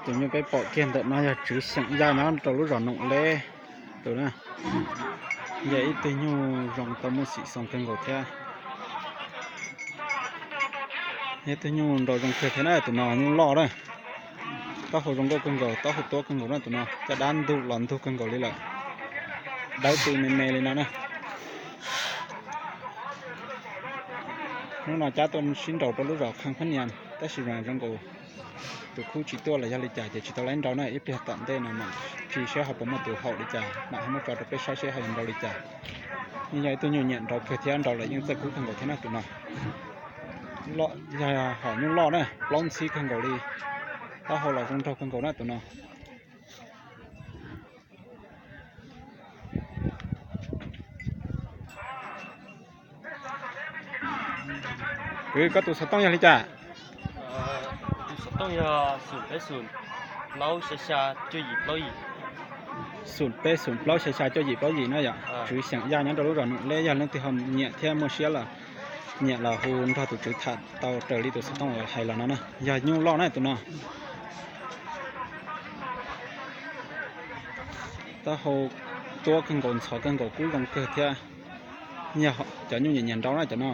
Tus nyuj peb pom kiag ntawm no yog Tswv Xyeem Yaj nyob rau lub zos Noom Leb tus na. Yog ib tug nyuj zoo tau muaj xim xoo kawg nkaus thiab. Yog ib tug nyuj nraus zoo kawg thiab na, tus no nyuj loj na. Taub hau zoo nkauj kawg nkaus, taub hau tuab kawg nkaus na tus no, caj dab ntug los ntug kawg nkaus li lawm. Dawb tu me me li no na. Hnub no cab tuaj sib nraus rau lub zos Khaj Phab Nias tab sis mas zoo nkaus tus khub tsis tuaj los yog li cas ces tsis tau lab nraus na, ib pliag tom ntej no mam ntsis seb ho puas muaj tus haum li cas mam ho muab tso rau peb saib seb ho yuav nraus li cas. Yeej yog ib tug nyuj nyiam nraus kawg thiab nraus lawm yeej txawj kub kawg nkaus thiab na tus no. Yog hom nyuj loj na, plaub ntxhib kawg nkaus li, taub hau los zoo nraug kawg nkaus na tus no. Kwv, koj tus xov tooj yog li cas? Tus xov tooj yog xoom peb xoom plaub xya xya cuaj yim plaub yim. Xoom peb xoom plaub xya xya cuaj yim plaub yim na yom. Tswv Xyeem Yaj nyob rau lub zos Noom Leb, yog leej twg ho nyiam thiab muaj siab los nyiam los hu nrog tus tswv tham tau raws li tus xov tooj uas hais los no na. Yog nyuj loj na tus no. Taub hau tuab kawg nkaus, ntxhov kawg nkaus, kub zoo kawg thiab. Yog cov nyuj nyiam nyiam nraus na cov no.